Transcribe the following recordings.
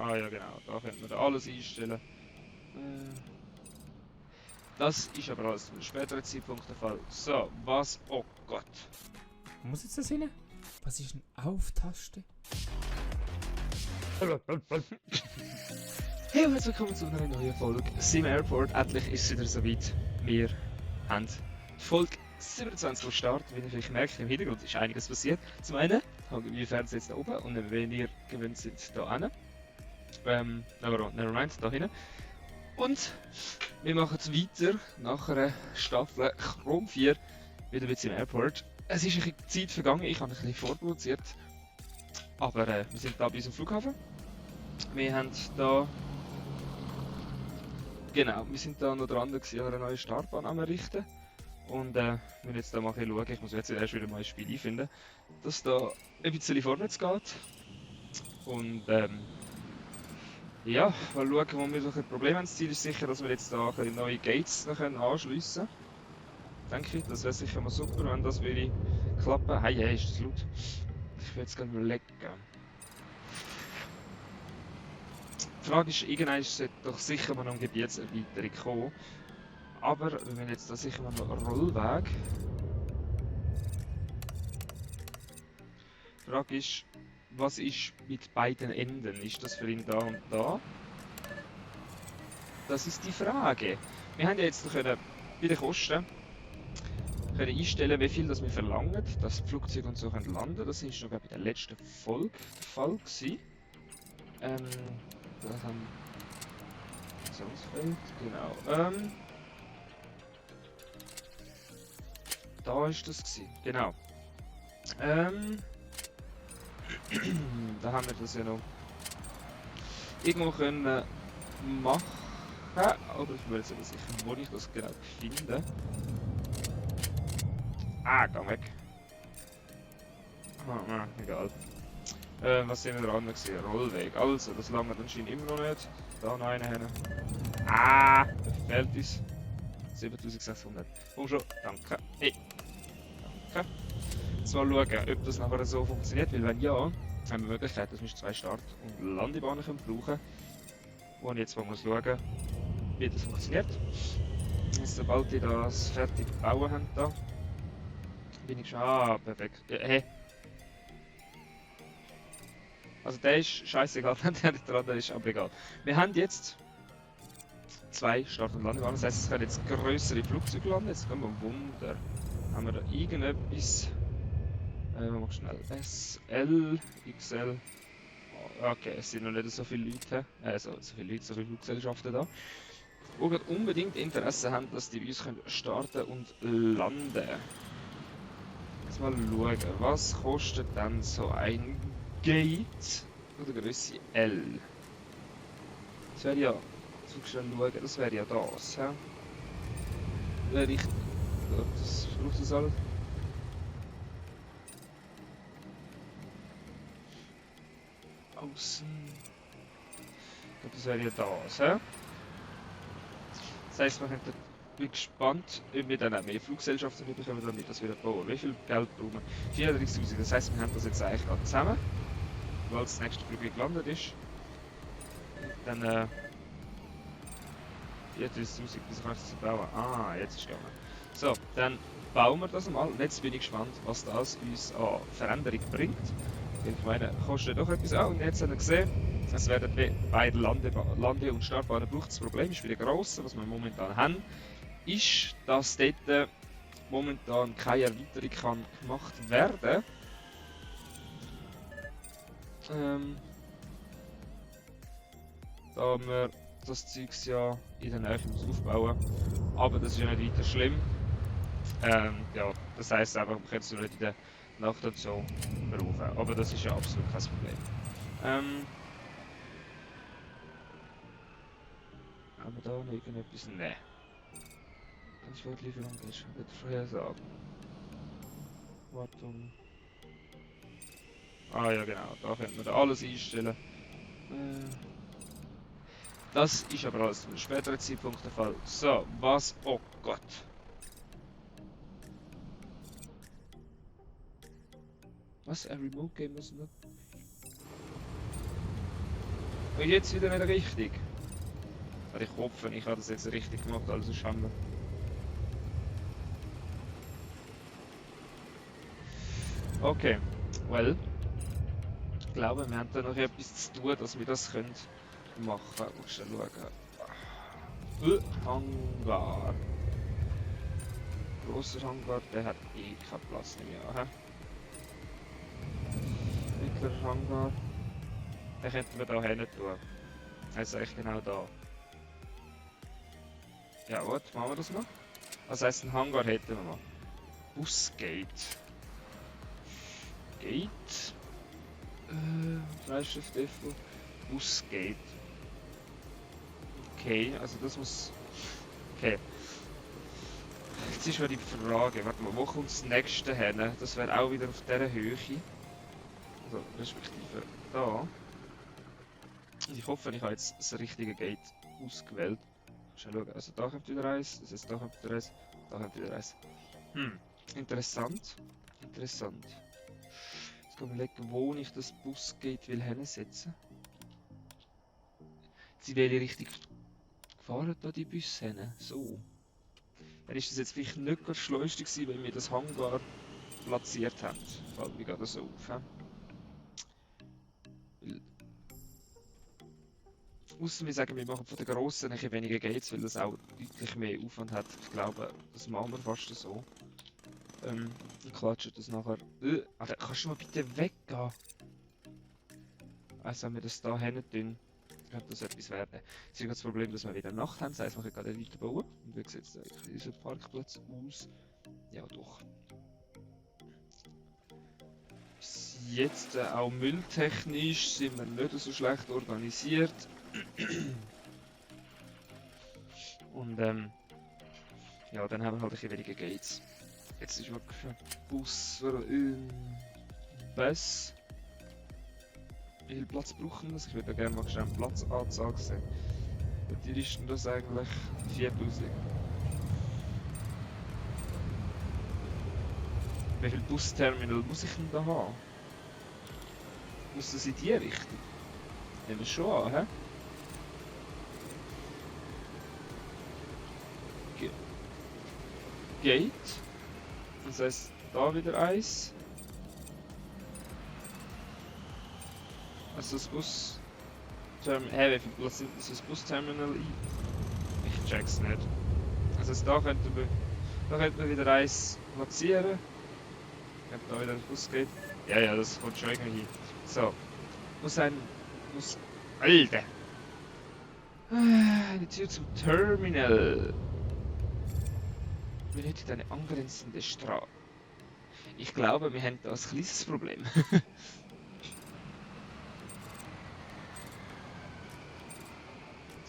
Ah ja genau, da könnte man da alles einstellen. Das ist aber alles zu einem späteren Zeitpunkt der Fall. So, was... Oh Gott. Wo muss jetzt das rein? Was ist eine Auf-Taste? Hey und herzlich willkommen zu einer neuen Folge Sim Airport. Endlich ist es wieder soweit. Wir haben die Folge 27 am Start. Wie ihr vielleicht merkt, im Hintergrund ist einiges passiert. Zum einen haben wir Fernseher jetzt da oben und wenn ihr gewöhnt sind, da hinten. Aber nevermind, da hinten. Und wir machen es weiter nach einer Staffel Chrom 4 wieder mit Sim Airport. Es ist ein bisschen Zeit vergangen, ich habe ein bisschen vorproduziert. Aber wir sind da bei unserem Flughafen. Wir haben da... Genau, wir sind da noch dran gewesen, eine neue Startbahn am errichten. Und wir müssen jetzt da mal ein bisschen schauen, ich muss jetzt erst wieder mal ein Spiel einfinden, dass da ein bisschen vorwärts geht. Und ja, mal schauen, wo wir so ein Problem haben. Das Ziel ist sicher, dass wir jetzt da ein bisschen neue Gates noch anschliessen können. Denke ich, das wäre sicher mal super, wenn das würde klappen. Hey, hey, ist das laut? Ich will jetzt gerne überlegen. Die Frage ist, irgendwann sollte doch sicher mal noch eine Gebietserweiterung kommen. Aber wir müssen jetzt da sicher mal noch einen Rollweg. Die Frage ist, was ist mit beiden Enden? Ist das für ihn da und da? Das ist die Frage. Wir haben ja jetzt noch bei den Kosten können einstellen, wie viel das wir verlangen, dass die Flugzeuge und so können landen. Das ist noch bei der letzten Folge der Fall gewesen. Da haben Funktionsfeld, genau. Da ist das gewesen, genau. Da haben wir das ja noch irgendwo können machen, aber ich will jetzt aber sicher, wo ich das genau finde. Ah, geh weg. Egal. Was sind wir dran gewesen? Rollweg. Also, das lange anscheinend immer noch nicht. Da noch einen hin. Ah, da fehlt uns. 7600. Komm schon, danke. Hey. Danke. Jetzt mal schauen, ob das nachher so funktioniert, weil wenn ja, haben wir die Möglichkeit, dass wir 2 Start- und Landebahnen brauchen können. Und jetzt mal muss schauen, wie das funktioniert. Jetzt, sobald die das fertig gebaut haben, da, bin ich schon... Ah, perfekt. Ja, hey. Also der ist scheißegal, wenn der nicht dran ist, aber egal. Wir haben jetzt 2 Start- und Landebahnen, das heisst, es können jetzt größere Flugzeuge landen. Jetzt können wir Wunder. Haben wir da irgendetwas? Mach schnell. SL, XL. Okay, es sind noch nicht so viele Leute, so viele Fluggesellschaften da, die gerade unbedingt Interesse haben, dass die bei uns starten und landen. Jetzt mal schauen, was kostet denn so ein Gate von der Größe L? Das wäre ja, jetzt muss ich schnell schauen, das wäre ja das, hä? Wäre ich, das braucht das alles. Außen. Ich glaube, das wäre ja das, hä? Das heisst, wir könnten, bin gespannt, ob wir dann auch mehr Fluggesellschaften bekommen, damit das wieder bauen. Wie viel Geld brauchen wir? 34.000. Das heisst, wir haben das jetzt eigentlich gerade zusammen, weil das nächste Flug gelandet ist. Dann 34.000 bis kannst du bauen. Ah, jetzt ist es gegangen. So, dann bauen wir das mal. Und jetzt bin ich gespannt, was das uns an Veränderung bringt. Ich meine, kostet doch etwas. Ah, und jetzt haben wir gesehen, es werden beide Lande- und Startbahnen gebraucht. Das Problem ist bei den grossen, was wir momentan haben, ist, dass dort momentan keine Erweiterung kann gemacht werden. Da wir das Zeug ja in der Nähe aufbauen. Aber das ist ja nicht weiter schlimm. Ja, das heisst einfach, wir können es nur nicht in der Nacht und so brauchen. Aber das ist ja absolut kein Problem. Haben wir da noch irgendetwas? Nein. Transportlieferung ist nicht Vorhersagen. Wartung. Ah ja genau, da können wir da alles einstellen. Das ist aber alles zu einem späteren Zeitpunkt der Fall. So, was? Oh Gott. Was? Ein Remote Game was not? Und jetzt wieder nicht richtig. Also ich hoffe, ich habe das jetzt richtig gemacht, also Schande. Okay, well. Ich glaube, wir haben da noch etwas zu tun, dass wir das können machen. Muss schon schauen. Hangar. Grosser Hangar, der hat eh keinen Platz mehr. Mittlerer Hangar. Den könnten wir da hin tun. Also eigentlich genau da. Ja, gut, machen wir das mal. Das heisst, einen Hangar hätten wir mal. Busgate. Gate. Fleischstift Depot. Busgate. Okay, also das muss. Okay. Jetzt ist mal die Frage, warte mal, wo kommt das nächste hin? Das wäre auch wieder auf dieser Höhe. Also respektive da. Und ich hoffe, ich habe jetzt das richtige Gate ausgewählt. Schon schauen. Also da kommt wieder eins, das heißt da kommt wieder eins, da kommt wieder eins. Interessant. Interessant. Jetzt kann ich überlegen, wo ich das Busgate will hinsetzen. Sie welche Richtung fahren da die Busse hin? So. Dann ist das jetzt vielleicht nicht das Schleuste gewesen, wenn wir das Hangar platziert haben. Fällt mir gerade so auf. Ausser wir sagen, wir machen von den grossen ein weniger Gates, weil das auch deutlich mehr Aufwand hat. Ich glaube, das machen wir fast so. Ich klatsche das nachher. Alter, kannst du mal bitte weggehen? Also wenn wir das da hin tun, könnte das etwas werden. Es ist das Problem, dass wir wieder Nacht haben, das heisst, wir können gerade weiter bauen. Und wie sieht unser Parkplatz aus? Ja doch. Bis jetzt auch mülltechnisch sind wir nicht so schlecht organisiert. Und ja, dann haben wir halt ein bisschen weniger Gates. Jetzt ist wirklich ein Bus oder Bus. Wie viel Platz brauchen wir? Ich würde gerne mal schnell eine Platzanzahl sehen. Wie viel ist denn das eigentlich? 4000. Wie viel Busterminal muss ich denn da haben? Muss das in die Richtung? Nehmen wir schon an, hä? Gate. Das heisst, da wieder eins. Also das Bus-Terminal. Wie viel Platz sind das Bus-Terminal ein? Ich check's nicht. Also da könnten wir wieder eins platzieren. Ich hab da wieder ein Busgate. Ja, das kommt schon irgendwie hin. So. Alter! Die Tür zum Terminal. Benötigt eine angrenzende Straße. Ich glaube, wir haben da ein kleines Problem.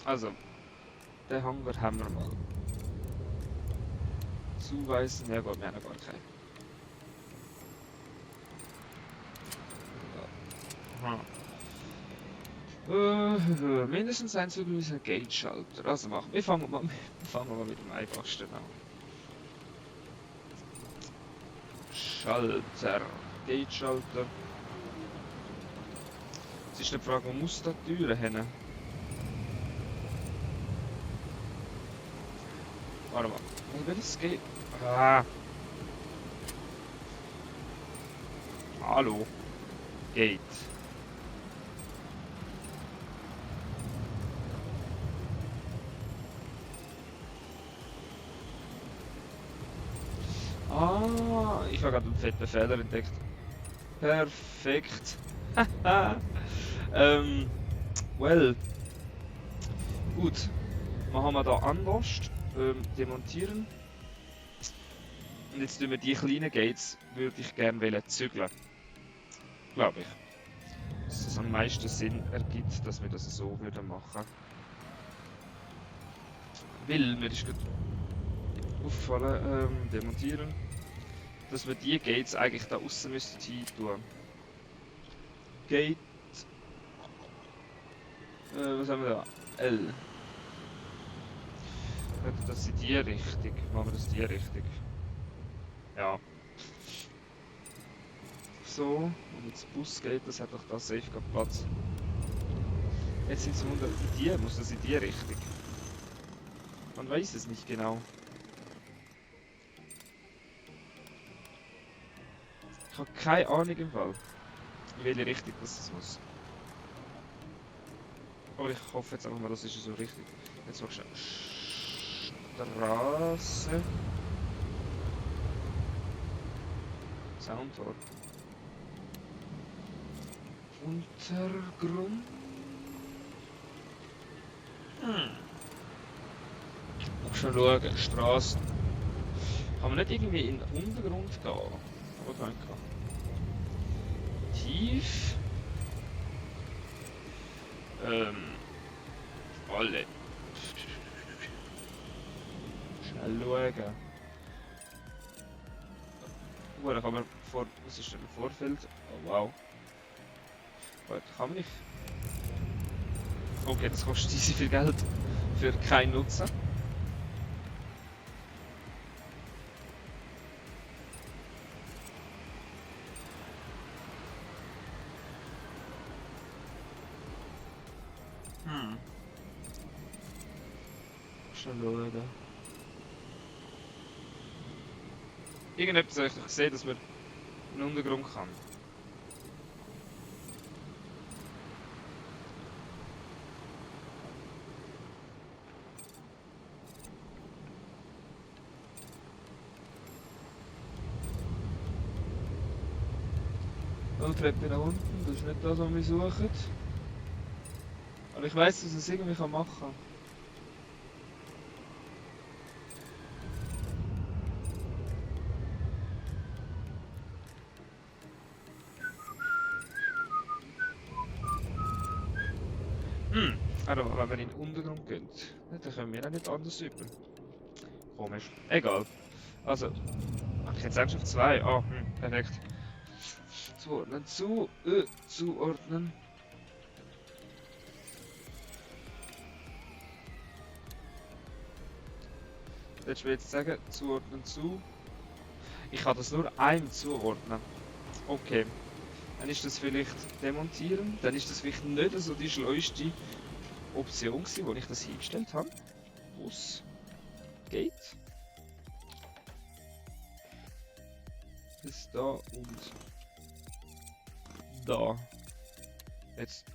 Also, den Hangar haben wir mal. Zuweisen, ja gut, wir haben gar keinen. Mindestens ein zugewiesener Gate-Schalter. Also wir fangen mal mit dem einfachsten an. Schalter. Gate-Schalter. Es ist eine Frage, wo muss da die Türen hin? Warte mal. Welches Gate? Hallo. Gate. Ich habe gerade einen fetten Fehler entdeckt. Perfekt. Well. Gut. Machen wir da Anlast. Demontieren. Und jetzt tun wir die kleinen Gates, würde ich gerne zügeln. Glaube ich. Dass es am meisten Sinn ergibt, dass wir das so würden machen. Weil mir ist gerade auffallen, demontieren, dass wir die Gates eigentlich da außen müssten hin tun. Gate. Was haben wir da? L. Das in die Richtung. Machen wir das in die Richtung. Ja. So, und jetzt Busgate, das hat doch da safe Platz. Jetzt sind es Wunder, in die, muss das in die Richtung? Man weiß es nicht genau. Ich habe keine Ahnung im Fall, in welche Richtung das muss. Aber ich hoffe jetzt einfach mal, das ist so richtig. Jetzt machst du Straße. Soundtor. Untergrund. Muss schon schauen, Straßen. Kann man nicht irgendwie in den Untergrund gehen? Aber danke. Tief. Alle. Schnell schauen. Da kann man vor. Was ist denn ein Vorfeld? Oh wow. Gut, kann man nicht. Okay, das kostet easy viel Geld für keinen Nutzen. Schon schauen. Irgendetwas habe ich doch gesehen, dass man in den Untergrund kann. Und Treppe nach unten, das ist nicht das, was wir suchen. Aber ich weiss, dass ich es irgendwie machen kann. Aber wenn wir in den Untergrund gehen, dann können wir auch nicht anders über. Komisch. Egal. Also, ich jetzt eigentlich auf 2. Ah, perfekt. Zuordnen, zuordnen. Willst du mir jetzt sagen, zuordnen zu? Ich kann das nur einem zuordnen. Okay. Dann ist das vielleicht demontieren. Dann ist das vielleicht nicht so die schleuste Option gewesen, wo ich das hingestellt habe. Bus geht. Bis da und da. Jetzt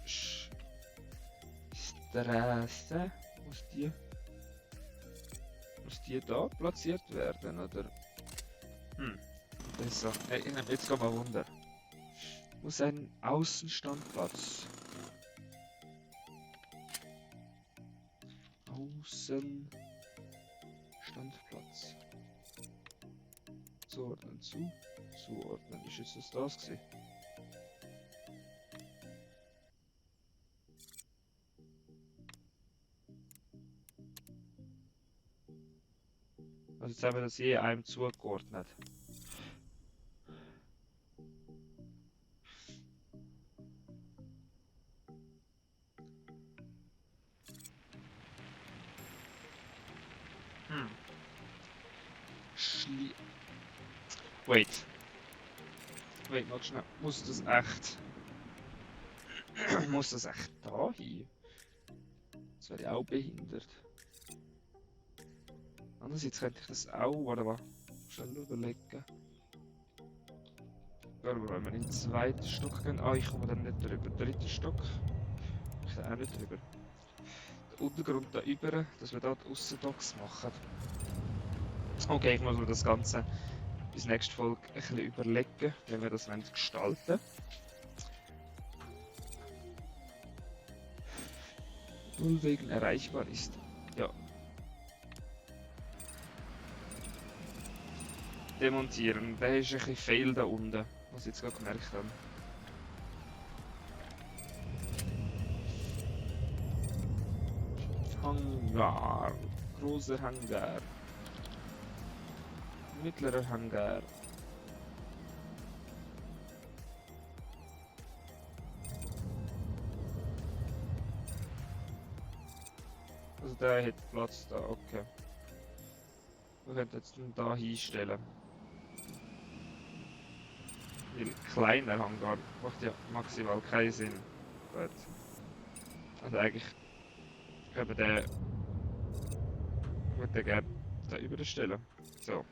Straße. Muss die da platziert werden, oder? Besser. Jetzt kommen wir runter. Muss ein Außenstandplatz. Außenstandplatz. Zuordnen zu. Zuordnen. Ist jetzt das gewesen? Also jetzt haben wir das je einem zugeordnet. Wait. Wait, noch schnell. Muss das echt... Muss das echt da hin? Das wäre ja auch behindert. Andererseits könnte ich das auch... Warte mal. Schnell überlegen. Aber wenn wir in den zweiten Stock gehen... Ah, ich komme dann nicht drüber. Dritter Stock. Ich kann auch nicht drüber. Der Untergrund da über, dass wir da die Aussendocks machen. Okay, ich muss mir das Ganze bis nächste Folge ein bisschen überlegen, wie wir das gestalten wollen. Nullwegen erreichbar ist. Ja. Demontieren. Der ist ein bisschen fail da unten, was ich jetzt gerade gemerkt habe. Hangar. Großer Hangar. Mittlerer Hangar. Also der hat Platz da, okay. Wir können jetzt da hinstellen. Weil kleiner Hangar macht ja maximal keinen Sinn. Gut. Also eigentlich können wir den gerne da überstellen. So.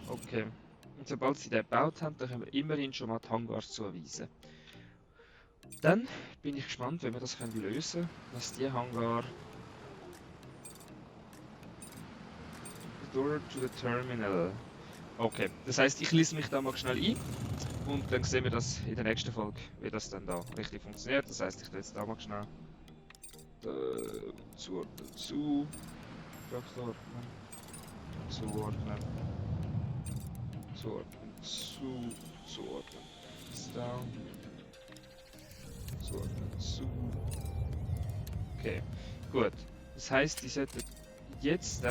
Okay. Und sobald sie den gebaut haben, dann können wir immerhin schon mal die Hangars zuweisen. Dann bin ich gespannt, wenn wir das können lösen können, dass die Hangar Door to the Terminal. Okay, das heißt, ich lese mich da mal schnell ein und dann sehen wir das in der nächsten Folge, wie das dann da richtig funktioniert. Das heißt, ich tue jetzt da mal schnell zuordnen, zuordnen, zuordnen, ist down, zuordnen, okay, gut. Das heißt, die sollten jetzt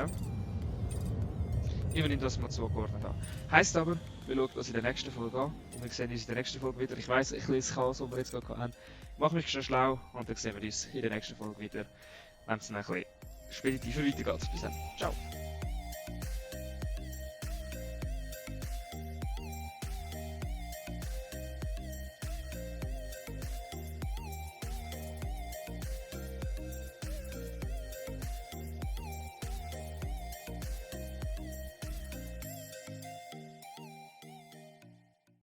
immerhin das mal zugeordnet haben. Heißt aber, wir schauen das in der nächsten Folge an und wir sehen uns in der nächsten Folge wieder. Ich weiss, ich lese Chaos, was wir jetzt gerade haben. Mach mich schon schlau und dann sehen wir uns in der nächsten Folge wieder, wenn es dann ein bisschen speditiver weitergeht. Bis dann. Ciao.